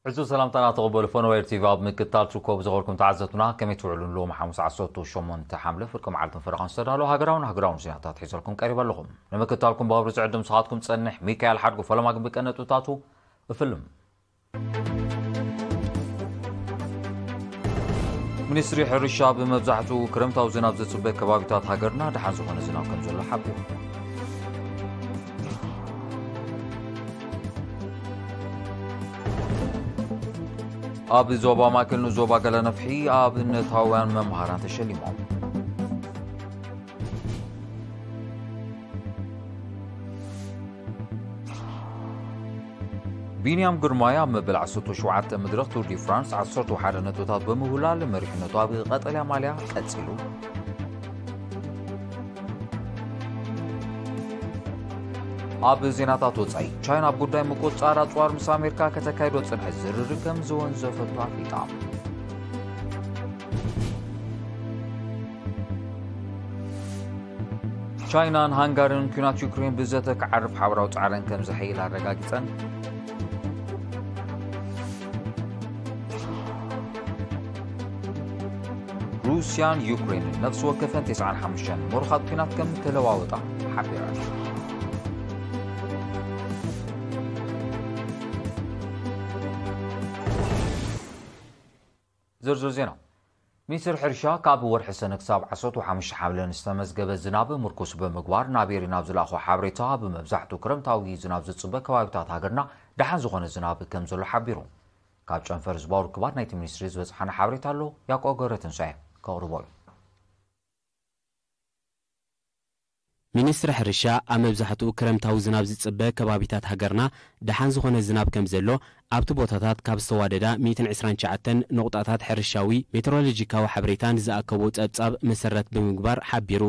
ሕጹ ሰላምታና ተቐበሉ። ፈነወይር ቲቪ ኣብ ምክትታል ትርከቡ ዝኸበርኩም ተዓዘብትና፣ ከመይ ትውዕሉ? ሎሚ ሓሙስ ዓሰርተ ሸሞንተ ሓምለ ፍርቂ መዓልትን ፈረቓን ዝተዳለዉ ሃገራውን ሃገራውን ዜናታት ሒዘልኩም ቀሪበ ኣለኹም። ንምክትታልኩም ብኽብሪ ዝዕድም ስኻትኩም ጸንሕ። ሚካኤል ሓድጉ ፈለማ ግን ብቀነጥብታቱ እፍልም። ሚኒስትሪ ሕርሻ ብመብዛሕትኡ ክረምታዊ ዝናብ ዝጽበ ከባቢታት ሃገርና ደሓን ዝኾነ ዝናብ ከም ዘሎ ሓቢሩ። ኣብ ዞባ ማእከል ንዞባ ገለ ነፍሒ ኣብነታውያን መምሃራን ተሸሊሞም። ቢንያም ግርማይ ኣብ መበል ዓሰርተ ሸውዓተ መድረኽ ቱር ዲ ፍራንስ ዓሰርተ ሓደ ነጥብታት ብምውላል መሪሕነቱ ኣብ ቀጠልያ ማልያ ቀጺሉ። ኣብ ዜናታት ወጻኢ፣ ቻይና ኣብ ጉዳይ ምቁጽጻር ኣጽዋር ምስ ኣሜሪካ ከተካይዶ ጽንሐት ዝርርብ ከም ዝወንዘፈቶ ኣፍሊጣ። ቻይናን ሃንጋሪን ኲናት ዩክሬን ብዘተ ክዓርፍ ሓበራዊ ጻዕረን ከም ዘሐይል ኣረጋጊጸን። ሩስያን ዩክሬንን ነፍሲ ወከፈን ተስዓን ሓሙሽተን መሩኻት ኲናት ከም ተለዋወጣ ሓቢረን። ዝርዝር ዜና። ሚኒስትሪ ሕርሻ ካብ ወርሒ ሰነ ክሳብ ዓሰርተ ሓሙሽተ ሓምለ ንዝተመዝገበ ዝናብ ምርኩስ ብምግባር ናብ ኤሪ ናብ ዝለኣኾ ሓበሬታ፣ ብመብዛሕትኡ ክረምታዊ ዝናብ ዝጽበ ከባቢታት ሃገርና ደሓን ዝኾነ ዝናብ ከም ዘሎ ሓቢሩ። ካብ ጨንፈር ህዝባዊ ርክባት ናይቲ ሚኒስትሪ ዝበጽሓና ሓበሬታ ኣሎ፣ ያዕቆብ ገብረትንሳኤ ከቕርቦ እዩ። ሚኒስትሪ ሕርሻ ኣብ መብዛሕትኡ ክረምታዊ ዝናብ ዝጽበ ከባቢታት ሃገርና ደሓን ዝኾነ ዝናብ ከም ዘሎ ኣብቲ ቦታታት ካብ ዝተዋደዳ ሚእትን ዕስራን ትሽዓተን ነቑጣታት ሕርሻዊ ሜትሮሎጂካዊ ሓበሬታ ንዝኣከቦ ጸብጻብ መሰረት ብምግባር ሓቢሩ።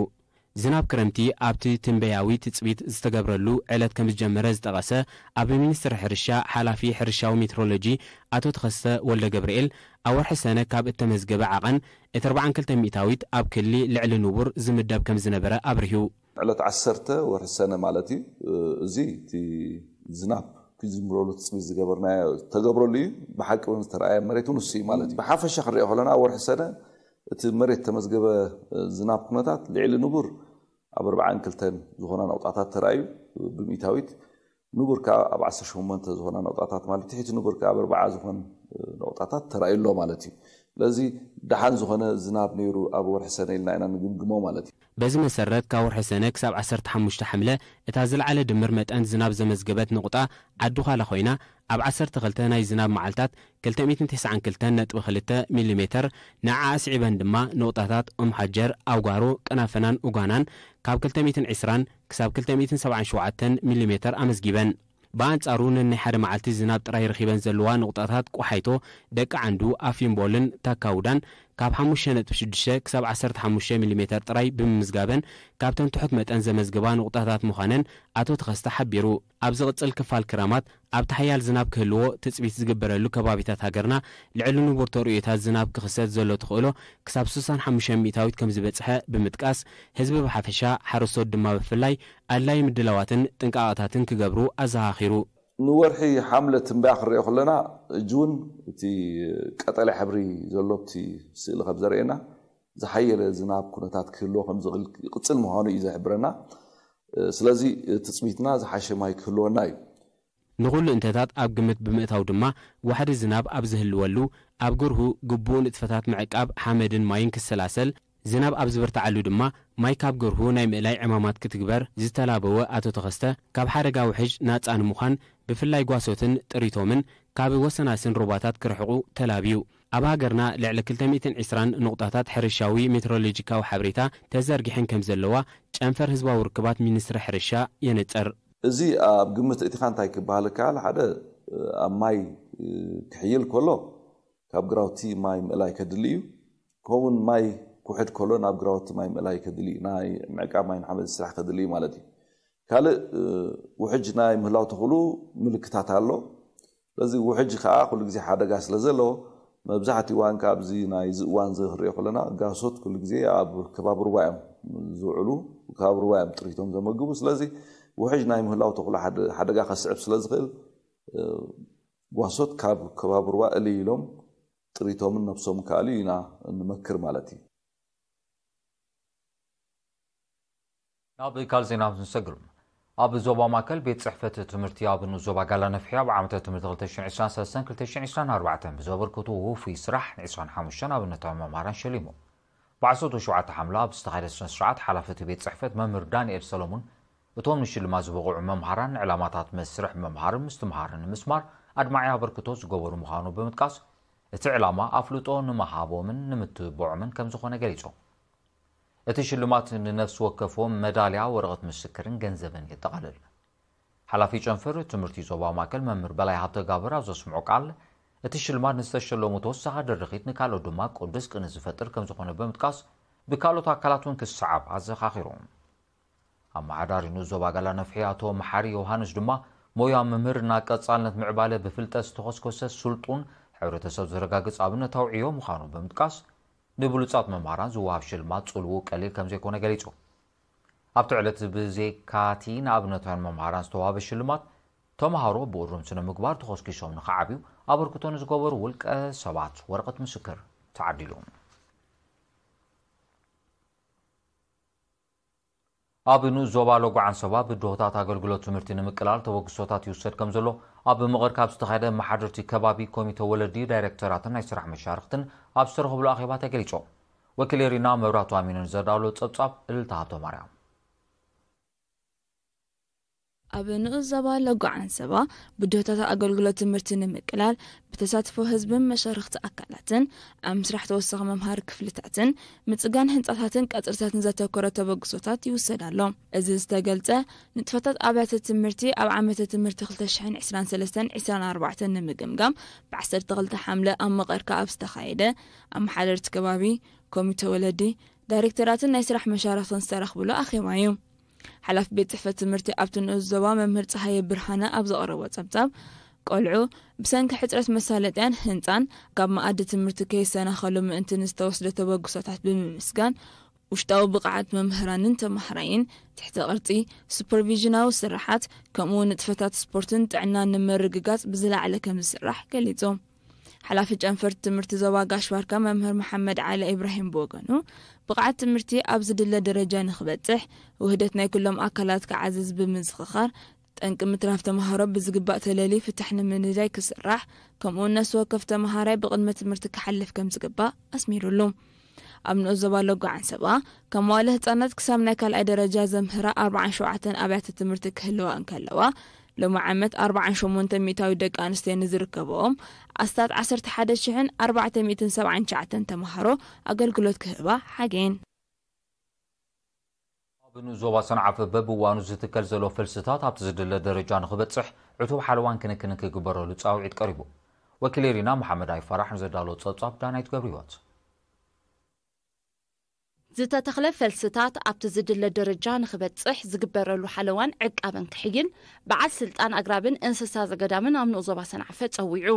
ዝናብ ክረምቲ ኣብቲ ትንበያዊ ትጽቢት ዝተገብረሉ ዕለት ከም ዝጀመረ ዝጠቐሰ ኣብ ሚኒስትሪ ሕርሻ ሓላፊ ሕርሻዊ ሜትሮሎጂ ኣቶ ተኸስተ ወልደ ገብርኤል፣ ኣብ ወርሒ ሰነ ካብ እተመዝገበ ዓቐን እቲ ኣርባዓን ክልተ ሚእታዊት ኣብ ክሊ ልዕሊ ንቡር ዝምደብ ከም ዝነበረ ኣብሪሁ። ዕለት ዓሰርተ ወርሒ ሰነ ማለት እዩ። እዚ እቲ ዝናብ ክጅምረሉ ትጽቢት ዝገበርናዮ ተገብረሉ እዩ። ብሓቂ እውን ዝተረኣየ መሬት እውን እሱ እዩ ማለት እዩ። ብሓፈሻ ክንሪኦ ከለና ወርሒ ሰነ እቲ መሬት ተመዝገበ ዝናብ ኩነታት ልዕሊ ንቡር ኣብ ኣርባዓን ክልተን ዝኾና ነቑጣታት ተራእዩ ብሚእታዊት፣ ንቡር ከኣ ኣብ ዓሰርተ ሸሞንተ ዝኾና ነቑጣታት ማለት ትሕቲ ንቡር ከኣ ኣብ ኣርባዓ ዝኾን ነቑጣታት ተራእዩ ኣሎ ማለት እዩ። ስለዚ ደሓን ዝኾነ ዝናብ ነይሩ ኣብ ወርሒ ሰነ ኢልና ኢና ንግምግሞ ማለት እዩ። በዚ መሰረት ካብ ወርሒ ሰነ ክሳብ ዓሰርተ ሓሙሽተ ሓምለ እታ ዝለዓለ ድምር መጠን ዝናብ ዘመዝገበት ነቑጣ ዓዲ ዃላ ኮይና ኣብ ዓሰርተ ክልተ ናይ ዝናብ መዓልታት ክልተ ሚእትን ተስዓን ክልተን ነጥቢ ክልተ ሚሊ ሜተር፣ ንዓኣ ኣስዒበን ድማ ነቑጣታት ኡም ሓጀር፣ ኣውጋሮ፣ ቀናፈናን ኡጋናን ካብ ክልተ ሚእትን ዕስራን ክሳብ ክልተ ሚእትን ሰብዓን ሸውዓተን ሚሊ ሜተር ኣመዝጊበን። ብኣንጻሩ ነናይ ሓደ መዓልቲ ዝናብ ጥራይ ረኺበን ዘለዋ ነቑጣታት ቆሓይቶ፣ ደቂ ዓንዱ፣ ኣፊምቦልን ታካውዳን ካብ ሓሙሽተ ነጥቢ ሽዱሽተ ክሳብ ዓሰርተ ሓሙሽተ ሚሊ ሜተር ጥራይ ብምምዝጋበን ካብተን ትሑት መጠን ዘመዝግባ ነቑጣታት ምዃነን ኣቶ ተኸስተ ሓቢሩ። ኣብ ዝቕጽል ክፋል ክረማት ኣብቲ ሓያል ዝናብ ክህልዎ ትጽቢት ዝግበረሉ ከባቢታት ሃገርና ልዕሊ ንቡር ተርእዮታት ዝናብ ክኽሰት ዘሎ ተኽእሎ ክሳብ ስሳን ሓሙሽተ ሚእታዊት ከም ዝበጽሐ ብምጥቃስ፣ ህዝቢ ብሓፈሻ ሓረስቶት ድማ ብፍላይ ኣድላዪ ምድላዋትን ጥንቃቐታትን ክገብሩ ኣዘኻኺሩ። ንወርሒ ሓምለ ትንበያ ክንሪኦ ከለና፣ እጂ እውን እቲ ቀጠልያ ሕብሪ ዘሎ ኣብቲ ስእሊ ከም ዘርእየና ዝሓየለ ዝናብ ኩነታት ክህልዎ ከም ዝኽእል ይቕጽል ምዃኑ እዩ ዝሕብረና። ስለዚ ትጽቢትና ዝሓሸ ማይ ክህልወና እዩ። ንኹሉ እንተታት ኣብ ግምት ብምእታው ድማ ዋሕዲ ዝናብ ኣብ ዝህልወሉ ኣብ ገርሁ ግቡእ ንጥፈታት ምዕቃብ ሓመድን ማይን ክሰላሰል፣ ዝናብ ኣብ ዝበርትዓሉ ድማ ማይ ካብ ገርሁ ናይ ምእላይ ዕማማት ክትግበር ዝተላበወ ኣቶ ተኸስተ፣ ካብ ሓደጋ ውሕጅ ናጻ ንምዃን ብፍላይ ጓሶትን ጥሪቶምን ካብ ወሰናስን ሩባታት ክርሕቑ ተላብዩ። ኣብ ሃገርና ልዕሊ ክልተ ሚእትን ዕስራን ነቑጣታት ሕርሻዊ ሜትሮሎጂካዊ ሓበሬታ ተዘርጊሐን ከም ዘለዋ ጨንፈር ህዝባዊ ርክባት ሚኒስትሪ ሕርሻ የነጽር። እዚ ኣብ ግምት እቲኻ እንታይ ክበሃል ይከኣል? ሓደ፣ ኣብ ማይ ክሕይል ከሎ ካብ ግራውቲ ማይ ምእላይ ከድሊ እዩ። ከምኡውን ማይ ክውሕድ ከሎ ናብ ግራውቲ ማይ ምእላይ ከድሊ እዩ። ናይ ምዕቃብ ማይ ንሓመድ ስራሕ ከድሊ እዩ ማለት እዩ። ካልእ፣ ውሕጅ ናይ ምህላው ተኽእሎ ምልክታት ኣሎ። ስለዚ ውሕጅ ከኣ ኩሉ ግዜ ሓደጋ ስለ ዘለዎ፣ መብዛሕትኡ እዋን ከኣ ኣብዚ ናይዚ እዋን እዚ ክንሪኦ ከለና፣ ጋሶት ኩሉ ግዜ ኣብ ከባቢ ሩባ እዮም ዝውዕሉ፣ ከባቢ ሩባ እዮም ጥሪቶም ዘመግቡ። ስለዚ ውሕጅ ናይ ምህላው ተኽእሎ ሓደ-፣ ሓደጋ ከስዕብ ስለ ዝኽእል፣ እ፣ ጓሶት ካብ ከባቢ ሩባ እልይ ኢሎም ጥሪቶምን ነብሶምን ክኣልዩ ኢና እንመክር ማለት እዩ። ናብ ካልእ ዜና ንሰግር። ኣብ ዞባ ማእከል ቤት ጽሕፈት ትምህርቲ ኣብ ንኡስ ዞባ ጋላ ነፍሒ ኣብ ዓመተ ትምህርቲ ክልተ ሽሕን ዕስራን ሰለስተን ክልተ ሽሕን ዕስራን ኣርባዕተን ብዘበርክቱ ውፉይ ስራሕ ን ዕስራን ሓሙሽተን ኣብነታዊ መምሃራን ሸሊሙ። ብ ዓሰርተ ሸውዓተ ሓምለ ኣብ ዝተኻየደ ስነ ስርዓት ሓላፊ እቲ ቤት ጽሕፈት መምህር ዳንኤል ሰሎሙን እቶም ንሽልማት ዝበቕዑ መምሃራን ንዕላማታት መስርሕ ምምሃርን ምስትምሃርን ንምስማር ኣድማዒ ኣበርክቶ ዝገበሩ ምዃኑ ብምጥቃስ እቲ ዕላማ ኣፍልጦ ንምሃቦምን ንምትብብዖምን ከም ዝኾነ ገሊጾም። እቲ ሽልማት ንነፍሲ ወከፎም መዳልያ፣ ወረቐት ምስክርን ገንዘብን የጠቓልል። ሓላፊ ጨንፈር ትምህርቲ ዞባ ማእከል መምህር በላይ ሃብተጋብር ኣብ ዘስምዖ ቃል፣ እቲ ሽልማት ንዝተሸለሙ ተወሳኺ ድርኺት ንካልኦት ድማ ቅዱስ ቅኒ ዝፈጥር ከም ዝኾነ ብምጥቃስ፣ ብካልኦት ኣካላት እውን ክሰዓብ ኣዘኻኺሮም። ኣመሓዳሪ ንኡስ ዞባ ጋላ ነፍሒ ኣቶ መሓሪ ዮሃንስ ድማ፣ ሞያ ምምህር ናብ ቀጻልነት ምዕባለ ብፍልጠት ዝተኾስኮሰ ስልጡን ሕብረተሰብ ዘረጋግጽ ኣብነታዊ ዕዮ ምዃኑ ብምጥቃስ፣ ንብሉጻት መምሃራን ዝወሃብ ሽልማት ጽልውኡ ቀሊል ከም ዘይኮነ ገሊጹ። ኣብቲ ዕለት ብዘይካቲ ንኣብነታውያን መምሃራን ዝተዋህበ ሽልማት፣ ተምሃሮ ብእሩም ስነ ምግባር ተኾስኪሶም ንኽዓብዩ ኣበርክቶ ንዝገበሩ ውልቀ ሰባት ወረቐት ምስክር ተዓዲሉ። ኣብ ንኡስ ዞባ ሎጎ ዓንሰባ ብድሆታት ኣገልግሎት ትምህርቲ ንምቅላል ተበግሶታት ይውሰድ ከም ዘሎ ኣብ ምቕር ካብ ዝተኻየደ መሓደርቲ ከባቢ ኮሚተ ወለዲ ዳይሬክተራትን ናይ ስራሕ መሻርኽትን ኣብ ዝተረኸብሉ ኣኼባ ተገሊጾ። ወኪል ኤሪና መብራቱ ኣሚኑ ንዘዳሎ ጸብጻብ እልልታ ሃብተማርያም። ኣብ ንኡስ ዞባ ሎጎ ዓንሰባ ብድሆታት ኣገልግሎት ትምህርቲ ንምቅላል ብተሳትፎ ህዝብን መሻርኽቲ ኣካላትን ኣብ ምስራሕ ተወሳኺ መምሃሪ ክፍልታትን ምጽጋን ህንጻታትን ቀጽርታትን ዘተኮረ ተበግሶታት ይውሰድ ኣሎ። እዚ ዝተገልጸ ንጥፈታት ኣብያተ ትምህርቲ ኣብ ዓመተ ትምህርቲ ክልተ ሽሕን ዕስራን ሰለስተን ዕስራን ኣርባዕተን ንምግምጋም ብ ዓሰርተ ክልተ ሓምለ ኣብ መቐርካ ኣብ ዝተኻየደ ኣመሓደርቲ ከባቢ ኮሚተ ወለዲ ዳይሬክተራትን ናይ ስራሕ መሻርኽትን ዝተረኽብሉ ኣኼባ እዩ። ሓላፊ ቤት ጽሕፈት ትምህርቲ ኣብቲ ንኡስ ዞባ መምህር ጸሃየ ብርሃነ ኣብ ዘቕረቦ ጸብጻብ፣ ቆልዑ ብሰንኪ ሕጽረት መሳለጥያን ህንጻን ካብ መኣዲ ትምህርቲ ከይሰናኸሉ ምእንቲ ንዝተወስደ ተበግሶታት ብምምስጋን፣ ውሽጣዊ ብቕዓት መምህራንን ተማሃራይን፣ ትሕተ ቅርጺ፣ ሱፐርቪዥናዊ ስራሓት፣ ከምኡ ንጥፈታት ስፖርትን ጥዕናን ንምርግጋጽ ብዝለዓለ ከም ዝስራሕ ገሊጹ። ሓላፊ ጨንፈር ትምህርቲ ዞባ ጋሽ ባርካ መምህር መሓመድ ዓሊ ኢብራሂም ብወገኑ፣ ብቕዓት ትምህርቲ ኣብ ዝድለ ደረጃ ንኽበጽሕ ውህደት ናይ ኩሎም ኣካላት ክዓዝዝ ብምዝኽኻር፣ ጠንቂ ምትራፍ ተምሃሮ ብዝግባእ ተለልዩ ፍታሕ ንምንዳይ ክስራሕ፣ ከምኡውን ነፍሲ ወከፍ ተምሃራይ ብቕድመ ትምህርቲ ክሓልፍ ከም ዝግባእ ኣስሚሩሉ። ኣብ ንኡስ ዞባ ሎጎ ዓንሰባ፣ ካብ መዋለ ህጻናት ክሳብ ናይ ካልኣይ ደረጃ ዘምህራ ኣርባዓን ሸውዓተን ኣብያተ ትምህርቲ ክህልዋ እንከለዋ፣ ሎሚ ዓመት ኣርባዓን ሸሞንተ ሚእታዊ ደቂ ኣንስትዮ ንዝርከብኦም ኣስታት ዓሰርተ ሓደ ሽሕን ኣርባዕተ ሚእትን ሰብዓን ትሽዓተን ተምሃሮ ኣገልግሎት ክህባ ሓጌን። ኣብ ንኡስ ዞባ ሰንዓፈ በብእዋኑ ዝትከል ዘሎ ፈልስታት ኣብቲ ዝድለ ደረጃ ንኽበጽሕ ዕቱብ ሓለዋን ክንክንን ክግበረሉ ጻውዒት ቀሪቡ። ወኪል ኤሪና መሓመድ ኣይፋራሕ ንዘዳሎ ጸብጻብ ዳናይት ገብረህይወት። ዝተተኽለ ፈልስታት ኣብቲ ዝድለ ደረጃ ንኽበጽሕ ዝግበረሉ ሓለዋን ዕቃበን ክሕይል በዓል ስልጣን ኣግራብን እንስሳ ዘገዳምን ኣብ ንኡስ ዞባ ሰንዓፈ ጸዊዑ።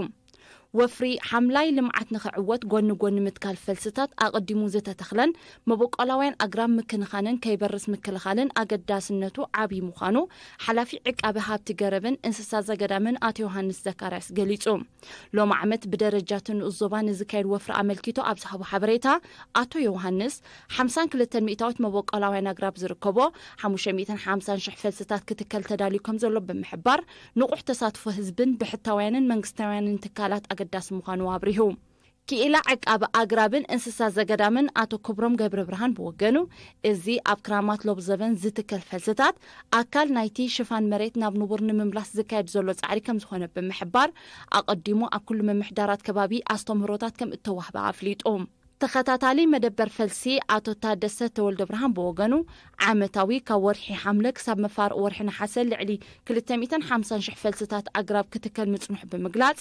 ወፍሪ ሓምላይ ልምዓት ንኽዕወት ጎኒ ጎኒ ምትካል ፈልስታት ኣቐዲሙ ዝተተኽለን መበቆላውያን ኣግራብ ምክንኻንን ከይበርስ ምክልኻልን ኣገዳስነቱ ዓብዪ ምዃኑ ሓላፊ ዕቃበ ሃብቲ ገረብን እንስሳ ዘገዳምን ኣቶ ዮሃንስ ዘካርያስ ገሊጹ። ሎሚ ዓመት ብደረጃ እቲ ንኡስ ዞባ ንዝካየድ ወፍሪ ኣመልኪቱ ኣብ ዝሃቦ ሓበሬታ ኣቶ ዮሃንስ ሓምሳን ክልተን ሚእታዊት መበቆላውያን ኣግራብ ዝርከቦ ሓሙሽተ ሚእትን ሓምሳን ሽሕ ፈልስታት ክትከል ተዳልዩ ከም ዘሎ ብምሕባር ንቑሕ ተሳትፎ ህዝብን ብሕታውያንን መንግስታውያንን ትካላት ኣገዳሲ ምዃኑ ኣብሪሁ። ክኢላ ዕቃበ ኣግራብን እንስሳ ዘገዳምን ኣቶ ክብሮም ገብረ ብርሃን ብወገኑ፣ እዚ ኣብ ክራማት ሎብዘበን ዝትከል ፈልስታት ኣካል ናይቲ ሽፋን መሬት ናብ ንቡር ንምምላስ ዝካየድ ዘሎ ጻዕሪ ከም ዝኾነ ብምሕባር፣ ኣቐዲሙ ኣብ ኩሉ ምምሕዳራት ከባቢ ኣስተምህሮታት ከም እተዋህበ ኣፍሊጡ። ተኸታታሊ መደበር ፈልሲ ኣቶ ታደሰ ተወልደ ብርሃን ብወገኑ፣ ዓመታዊ ካብ ወርሒ ሓምለ ክሳብ መፋርቕ ወርሒ ነሓሰ ልዕሊ ክልተ ሚእትን ሓምሳን ሽሕ ፈልስታት ኣግራብ ክትከል ምጽንሑ ብምግላጽ፣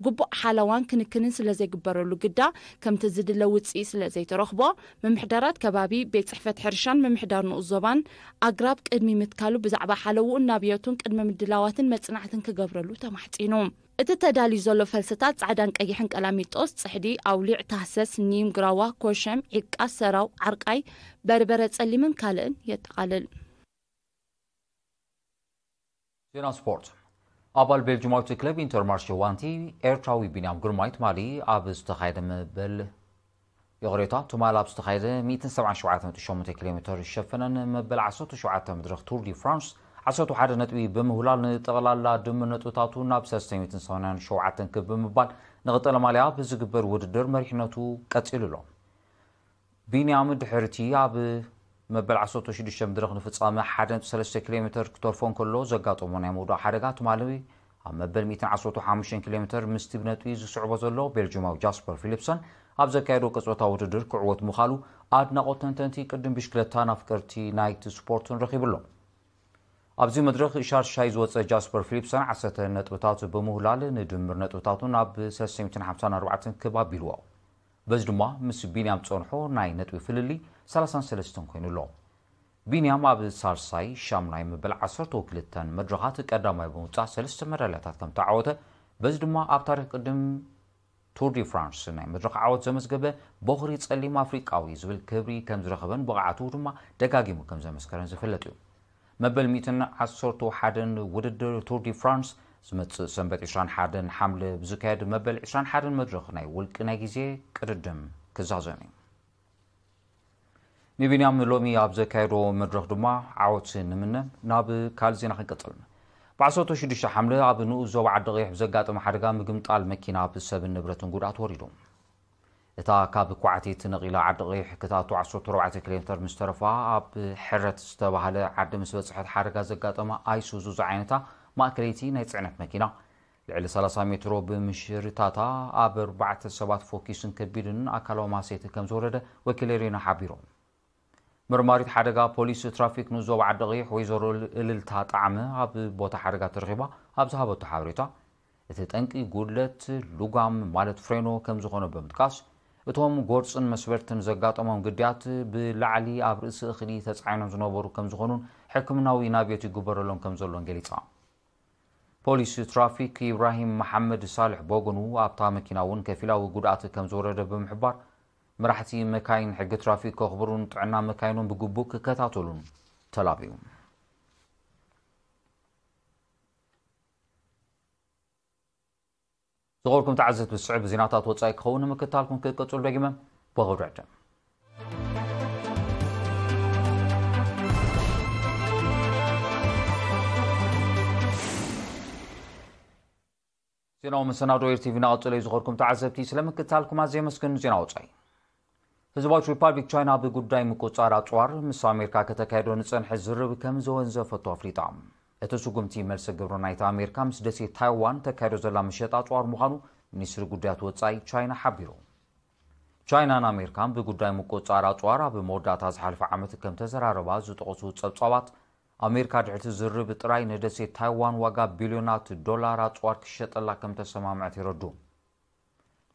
ግቡእ ሓለዋን ክንክንን ስለ ዘይግበረሉ ግዳ ከምቲ ዝድለ ውጽኢት ስለ ዘይተረኽቦ፣ ምምሕዳራት ከባቢ፣ ቤት ጽሕፈት ሕርሻን ምምሕዳር ንኡስ ዞባን ኣግራብ ቅድሚ ምትካሉ ብዛዕባ ሓለውኡን ናብየቱን ቅድመ ምድላዋትን መጽናዕትን ክገብረሉ ተማሕጺኑ። እቲ ተዳልዩ ዘሎ ፈልስታት ጻዕዳን ቀይሕን ቀላሚጦስ፣ ጽሕዲ፣ ኣውሊዕ፣ ታህሰስ፣ ኒም፣ ግራዋ፣ ኮሸም፣ ዒቃ፣ ሰራው፣ ዓርቃይ፣ በርበረ ጸሊምን ካልእን የጠቓልል። ዜና ስፖርት። ኣባል ቤልጅማዊት ክለብ ኢንተርማርሽ ዋንቲ ኤርትራዊ ቢንያም ግርማይ ትማሊ ኣብ ዝተኻየደ መበል ይቕሬታ፣ ትማል ኣብ ዝተኻየደ ሚእትን ሰብዓን ሸውዓተን ነጥቢ ሸሞንተ ኪሎ ሜትር ዝሸፈነን መበል ዓሰርተ ሸውዓተ መድረኽ ቱር ዲ ፍራንስ ዓሰርተ ሓደ ነጥቢ ብምውላል ንጠቕላላ ድምር ነጥብታቱ ናብ ሰለስተ ሚእትን ሰማንያን ሸውዓተን ክብ ብምባል ንቐጠለ ማልያ ብዝግበር ውድድር መሪሕነቱ ቀጺሉ ኣሎ። ቢንያም ድሕርቲ ኣብ መበል ዓሰርተ ሽዱሽተ መድረኽ ንፍጻመ ሓደ ነጥቢ ሰለስተ ኪሎ ሜትር ክተርፎ እንከሎ ዘጋጠሞ ናይ ምውዳቕ ሓደጋ ትማሊ ኣብ መበል ሚእትን ዓሰርተ ሓሙሽተን ኪሎ ሜትር ምስቲ ብነጥቢ ዝስዕቦ ዘሎ ቤልጅማዊ ጃስፐር ፊሊፕሰን ኣብ ዘካየዶ ቅጽበታዊ ውድድር ክዕወት ምዃሉ ኣድናቖት ተንተንቲ ቅድም ብሽክለታን ኣፍቀርቲ ናይቲ ስፖርትን ረኺቡ ኣሎ። ኣብዚ መድረኽ ሻርሻይ ዝወጸ ጃስፐር ፊሊፕሰን ዓሰርተ ነጥብታት ብምውላል ንድምር ነጥብታቱ ናብ ሰለስተ ሚእትን ሓምሳን ኣርባዕተን ክብ ኣቢልዎ። በዚ ድማ ምስ ቢንያም ዝጸንሖ ናይ ነጥቢ ፍልልይ ሰላሳን ሰለስተን ኮይኑ ኣሎ። ቢንያም ኣብ ሳልሳይ፣ ሻምናይ መበል ዓሰርተ ክልተን መድረኻት ቀዳማይ ብምውጻእ ሰለስተ መዳልያታት ከም ተዓወተ፣ በዚ ድማ ኣብ ታሪኽ ቅድም ቱር ዲ ፍራንስ ናይ መድረኽ ዓወት ዘመዝገበ ቦኽሪ ጸሊም ኣፍሪቃዊ ዝብል ክብሪ ከም ዝረኸበን ብቕዓቱ ድማ ደጋጊሙ ከም ዘመስከረን ዝፍለጥ እዩ። መበል ሚእትን ዓሰርተ ሓደን ውድድር ቱር ዲ ፍራንስ ዝመጽእ ሰንበት ዕስራን ሓደን ሓምለ ብዝካየድ መበል ዕስራን ሓደን መድረኽ ናይ ውልቂ ናይ ግዜ ቅድድም ክዛዘም እዩ። ንቢንያም ሎሚ ኣብ ዘካየዶ መድረኽ ድማ ዓወት ንምነ። ናብ ካልእ ዜና ክንቀጽል። ብዓሰርተ ሽዱሽተ ሓምለ ኣብ ንኡስ ዞባ ዓዲ ቀይሕ ብዘጋጠመ ሓደጋ ምግምጣል መኪና ኣብ ሰብን ንብረትን ጉድኣት ወሪዱ። እታ ካብ ኳዕቲት ነቒላ ዓዲ ቀይሕ ክትኣቱ ዓሰርተ ኣርባዕተ ኪሎ ሜትር ምስ ተረፋ ኣብ ሕረት ዝተባህለ ዓዲ ምስ በጽሐት ሓደጋ ዘጋጠማ ኣይሱዙ ዝዓይነታ ማእከለይቲ ናይ ጽዕነት መኪና ልዕሊ ሰላሳ ሜትሮ ብምሽርታታ ኣብ ኣርባዕተ ሰባት ፎኪስን ከቢድን ኣካላዊ ማሰይቲ ከም ዝወረደ ወኪል ሬና ሓቢሮም። መርማሪት ሓደጋ ፖሊስ ትራፊክ ንኡስ ዞባ ዓዲ ቀይሕ ወይዘሮ እልልታ ጣዕመ ኣብ ቦታ ሓደጋ ተረኺባ ኣብ ዝሃበቶ ሓበሬታ፣ እቲ ጠንቂ ጉድለት ሉጋም ማለት ፍሬኖ ከም ዝኾነ ብምጥቃስ፣ እቶም ጎርጽን መስበርትን ዘጋጠሞም ግድያት ብላዕሊ ኣብ ርእሲ እኽሊ ተጻዒኖም ዝነበሩ ከም ዝኾኑን ሕክምናዊ ናብየት ይግበረሎም ከም ዘሎን ገሊጻ። ፖሊስ ትራፊክ ኢብራሂም መሓመድ ሳልሕ ብወገኑ ኣብታ መኪና እውን ከፊላዊ ጉድኣት ከም ዝወረደ ብምሕባር፣ መራሕቲ መካይን ሕጊ ትራፊክ ከኽብሩን ጥዕና መካይኖም ብግቡእ ክከታተሉን ተላብዩ። ዝኸበርኩም ተዓዘብቲ፣ ዝስዕብ ዜናታት ወጻኢ ክኸውን ንምክታልኩም ክቀጽሉ ደጊመ ብኽብሪ ዕድም። ዜናዊ መሰናዶ ኤር ቲቪ እናቐጸለ እዩ። ዝኸበርኩም ተዓዘብቲ፣ ስለ ምክታልኩም ኣዝየ የመስግን። ዜና ወጻኢ። ህዝባዊት ሪፓብሊክ ቻይና ብጉዳይ ምቁጽጻር ኣጽዋር ምስ ኣሜሪካ ከተካይዶ ንጸንሐ ዝርርብ ከም ዘወንዘፈቶ ኣፍሊጣ። እቲ ስጉምቲ መልሰ ግብሪ ናይታ ኣሜሪካ ምስ ደሴት ታይዋን ተካይዶ ዘላ ምሸጥ ኣጽዋር ምዃኑ ሚኒስትሪ ጉዳያት ወጻኢ ቻይና ሓቢሩ። ቻይናን ኣሜሪካን ብጉዳይ ምቁጽጻር ኣጽዋር ኣብ መወዳእታ ዝሓለፈ ዓመት ከም ተዘራረባ ዝጠቐሱ ጸብጻባት፣ ኣሜሪካ ድሕርቲ ዝርርብ ጥራይ ንደሴት ታይዋን ዋጋ ቢልዮናት ዶላር ኣጽዋር ክሸጠላ ከም ተሰማምዐት የረዱ።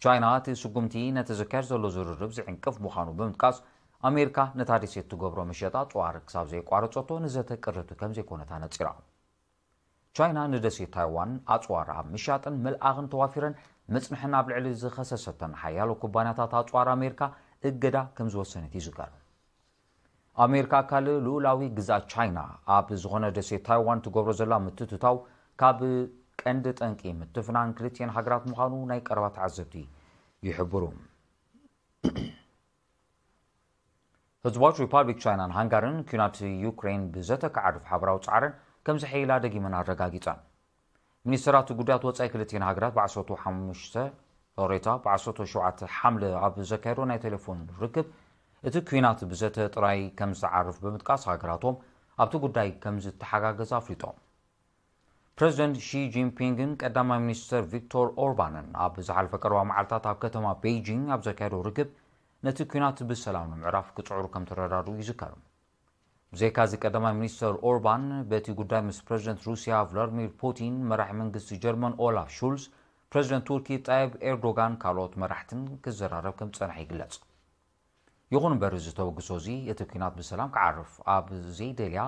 ቻይና እቲ ስጉምቲ ነቲ ዝካየድ ዘሎ ዝርርብ ዝዕንቅፍ ምዃኑ ብምጥቃስ፣ ኣሜሪካ ነታ ደሴት ትገብሮ መሸጣ ኣጽዋር ክሳብ ዘየቋረጸቶ ንዘተ ቅርብቲ ከም ዘይኮነት ኣነጺራ። ቻይና ንደሴት ታይዋን ኣጽዋር ኣብ ምሻጥን ምልኣኽን ተዋፊረን ምጽንሐን ኣብ ልዕሊ ዝኸሰሰተን ሓያሎ ኩባንያታት ኣጽዋር ኣሜሪካ እገዳ ከም ዝወሰነት ይዝከር። ኣሜሪካ ኣካል ልኡላዊ ግዝኣት ቻይና ኣብ ዝኾነ ደሴት ታይዋን ትገብሮ ዘላ ምትትታው ካብ ቀንዲ ጠንቂ ምትፍናን ክልቲኤን ሃገራት ምዃኑ ናይ ቀረባ ተዓዘብቲ ይሕብሩ። ህዝባዊት ሪፓብሊክ ቻይናን ሃንጋርን ኲናት ዩክሬን ብዘተ ክዓርፍ ሓበራዊ ጻዕረን ከም ዘሐይላ ደጊመን ኣረጋጊጸን። ሚኒስተራት ጉዳያት ወጻኢ ክልቲኤን ሃገራት ብዓሰርተ ሓሙሽተ ኦሬታ ብዓሰርተ ሸውዓተ ሓምለ ኣብ ዘካየዶ ናይ ቴሌፎን ርክብ፣ እቲ ኲናት ብዘተ ጥራይ ከም ዝዓርፍ ብምጥቃስ፣ ሃገራቶም ኣብቲ ጉዳይ ከም ዝተሓጋገዛ ኣፍሊጦም። ፕረዚደንት ሺ ጂንፒንግን ቀዳማይ ሚኒስተር ቪክቶር ኦርባንን ኣብ ዝሓለፈ ቀረባ መዓልታት ኣብ ከተማ ቤይጂንግ ኣብ ዘካየዶ ርክብ፣ ነቲ ኲናት ብሰላም ንምዕራፍ ክጽዕሩ ከም ተረዳድኡ ይዝከር። ብዘይካዚ፣ ቀዳማይ ሚኒስተር ኦርባን በቲ ጉዳይ ምስ ፕረዚደንት ሩስያ ቭላድሚር ፑቲን፣ መራሒ መንግስቲ ጀርመን ኦላፍ ሹልዝ፣ ፕረዚደንት ቱርኪ ጣይብ ኤርዶጋን ካልኦት መራሕትን ክዘራረብ ከም ዝጸንሐ ይግለጽ። ይኹን እምበር፣ እዚ ተበግሶ እዚ እቲ ኲናት ብሰላም ክዓርፍ ኣብ ዘይደልያ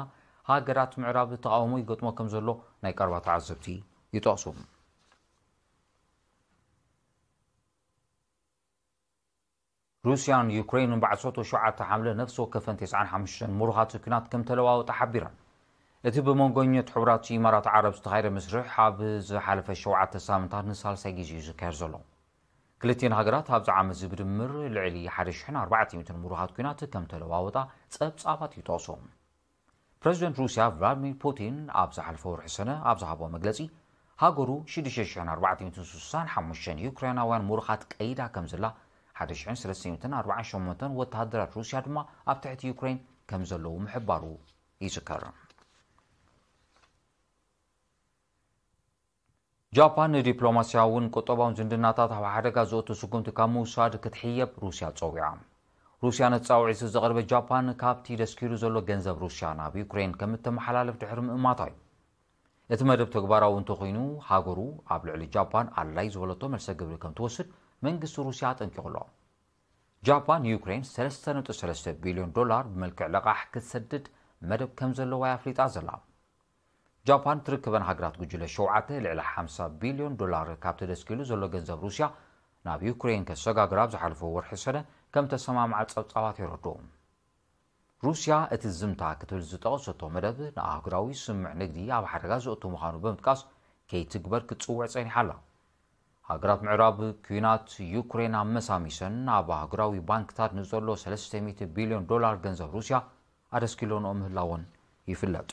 ሃገራት ምዕራብ ተቓውሞ ይገጥሞ ከም ዘሎ ናይ ቀረባ ተዓዘብቲ ይጠቕሱ። ሩስያን ዩክሬንን ብዓሰርተ ሸውዓተ ሓምለ ነፍሲ ወከፈን ተስዓን ሓሙሽተን ምሩኻት ኲናት ከም ተለዋወጣ ሓቢረን። እቲ ብመንጎኘት ሕቡራት ኢማራት ዓረብ ዝተኻየደ መስርሕ ኣብ ዝሓለፈ ሸውዓተ ሳምንታት ንሳልሳይ ግዜ እዩ ዝካየድ ዘሎ። ክልቲኤን ሃገራት ኣብዚ ዓመት እዚ ብድምር ልዕሊ ሓደ ሽሕን ኣርባዕተ ሚእትን ምሩኻት ኲናት ከም ተለዋወጣ ጸብጻባት ይጠቕሱ። ፕረዚደንት ሩስያ ቭላድሚር ፑቲን ኣብ ዝሓለፈ ወርሒ ሰነ ኣብ ዝሃቦ መግለጺ፣ ሃገሩ ሽዱሽተ ሽሕን ኣርባዕተ ሚእትን ስሳን ሓሙሽተን ዩክሬናውያን ምሩኻት ቀይዳ ከም ዘላ፣ ሓደ ሽሕን ሰለስተ ሚእትን ኣርባዓን ሸሞንተን ወተሃደራት ሩስያ ድማ ኣብ ትሕቲ ዩክሬን ከም ዘለዉ ምሕባሩ ይዝከር። ጃፓን ንዲፕሎማስያውን ቁጠባውን ዝምድናታት ኣብ ሓደጋ ዘእቱ ስጉምቲ ካብ ምውሳድ ክትሕየብ ሩስያ ጸዊዓ። ሩስያ ነቲ ጻውዒት ዘቕረበት ጃፓን ካብቲ ደስኪሩ ዘሎ ገንዘብ ሩስያ ናብ ዩክሬን ከም እተመሓላልፍ ድሕሪ ምእማታ እዩ። እቲ መደብ ተግባራዊ እንተኾይኑ፣ ሃገሩ ኣብ ልዕሊ ጃፓን ኣድላይ ዝበለቶ መልሰ ግብሪ ከም ትወስድ መንግስቲ ሩስያ ኣጠንቂቑ ኣሎ። ጃፓን ንዩክሬን ሰለስተ ነጥቢ ሰለስተ ቢልዮን ዶላር ብመልክዕ ለቓሕ ክትሰድድ መደብ ከም ዘለዋ እያ ኣፍሊጣ ዘላ። ጃፓን ትርክበን ሃገራት ጉጅለ ሸውዓተ ልዕሊ ሓምሳ ቢልዮን ዶላር ካብ ተደስኪሉ ዘሎ ገንዘብ ሩስያ ናብ ዩክሬን ከሰጋግር ኣብ ዝሓለፈ ወርሒ ሰነ ከም ተሰማምዓ ጸብጻባት የረድኡ። ሩስያ እቲ ዝምታ ክትብል ዝጠቐሰቶ መደብ ንኣህጉራዊ ስምምዕ ንግዲ ኣብ ሓደጋ ዘእቱ ምዃኑ ብምጥቃስ ከይትግበር ክትጽውዕ ጸኒሓ ኣላ። ሃገራት ምዕራብ ኲናት ዩክሬን ኣመሳሚሰን ኣብ ኣህጉራዊ ባንክታት ንዘሎ ሰለስተ ሚእቲ ቢልዮን ዶላር ገንዘብ ሩስያ ኣደስኪሎንኦ ምህላወን ይፍለጥ።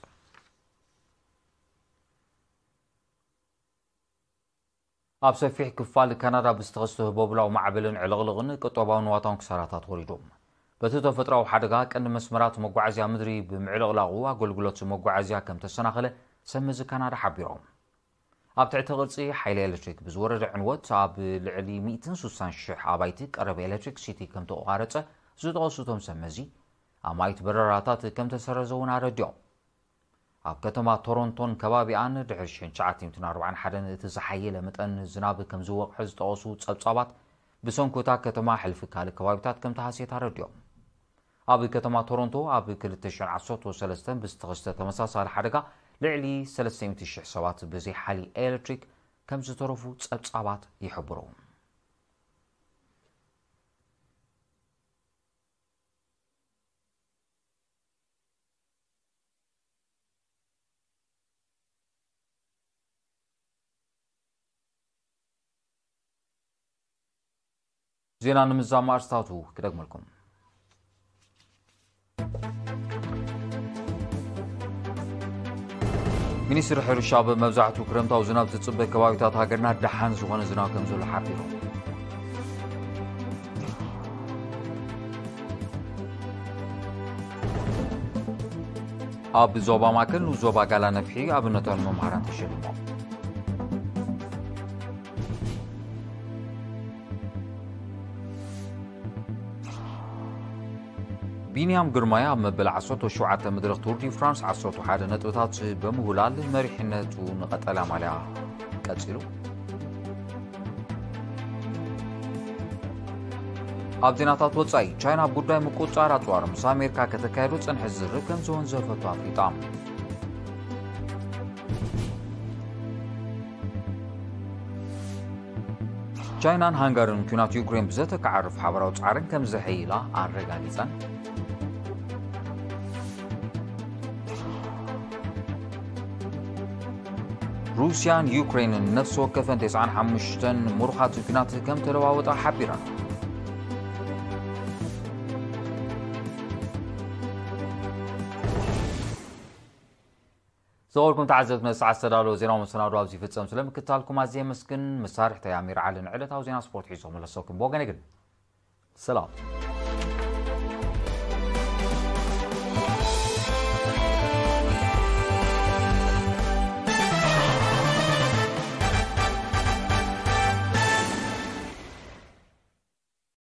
ኣብ ሰፊሕ ክፋል ካናዳ ብዝተኸስተ ህቦብላዊ ማዕበልን ዕልቕልቕን ቁጠባዊ ንዋታውን ክሳራታት ወሪዱ። በቲ ተፈጥሮኣዊ ሓደጋ ቀንዲ መስመራት መጓዓዝያ ምድሪ ብምዕልቕላቑ ኣገልግሎት መጓዓዝያ ከም ተሰናኸለ ሰብ መዚ ካናዳ ሓቢሮም። ኣብ ትሕቲ ቅርጺ ሓይሊ ኤሌክትሪክ ብዝወረደ ዕንወት ኣብ ልዕሊ ሚእትን ስሳን ሽሕ ኣባይቲ ቀረብ ኤሌክትሪክ ሲቲ ከም ተቋረጸ ዝጠቐሱ እቶም ሰብ መዚ፣ ኣማኢት በረራታት ከም ተሰረዘ እውን ኣረዲኦም። ኣብ ከተማ ቶሮንቶን ከባቢኣን ድሕሪ ሽሕን ትሽዓተ ሚእትን ኣርባዓን ሓደን እቲ ዝሓየለ መጠን ዝናብ ከም ዝወቕዐ ዝጠቐሱ ጸብጻባት፣ ብሰንኩ እታ ከተማ ሕልፊ ካልእ ከባቢታት ከም ተሃስየት ኣረዲኦም። ኣብ ከተማ ቶሮንቶ ኣብ ክልተ ሽሕን ዓሰርተ ሰለስተን ብዝተኸስተ ተመሳሳሊ ሓደጋ ልዕሊ ሰለስተ ሚእቲ ሽሕ ሰባት ብዘይ ሓይሊ ኤሌክትሪክ ከም ዝተረፉ ጸብጻባት ይሕብሩ። ዜና ንምዛም ኣርስታቱ ክደግመልኩም። ሚኒስትሪ ሕርሻ ኣብ መብዛሕትኡ ክረምታዊ ዝናብ ዝጽበ ከባቢታት ሃገርና ደሓን ዝኾነ ዝናብ ከም ዘሎ ሓቢሩ። ኣብ ዞባ ማእከል ንዞባ ጋላ ነፍሒ ኣብነታዊ መምሃራን ተሸሊሞም። ቢንያም ግርማይ ኣብ መበል ዓሰርተ ሸውዓተ መድረኽ ቱር ዲ ፍራንስ ዓሰርተ ሓደ ነጥብታት ብምውላል መሪሕነቱ ንቐጠልያ ማልያ ቀጺሉ። ኣብ ዜናታት ወጻኢ፣ ቻይና ኣብ ጉዳይ ምቁጽጻር ኣጽዋር ምስ ኣሜሪካ ከተካየዶ ጸንሐ ዝርርብ ከም ዘወንዘፈቶ ኣፍሊጣ። ቻይናን ሃንጋርን ኲናት ዩክሬን ብዘተካዕርፍ ሓበራዊ ጻዕርን ከም ዘሐይላ ኣረጋጊጸን። ሩስያን ዩክሬንን ነፍሲ ወከፈን ተስዓን ሓሙሽተን ምሩኻት ኲናት ከም ተለዋወጣ ሓቢረን። ዝኸበርኩም ተዓዘብቲ፣ ነዚ ሰዓት ዝተዳለወ ዜናዊ መሰናዶ ኣብዚ ይፍጸም። ስለ ምክትታልኩም ኣዝየ የመስግን። መሳርሕተይ ኣሚር ዓሊ ንዕለታዊ ዜና ስፖርት ሒዞ መለሰኩም። ብወገነይ ግን ሰላም።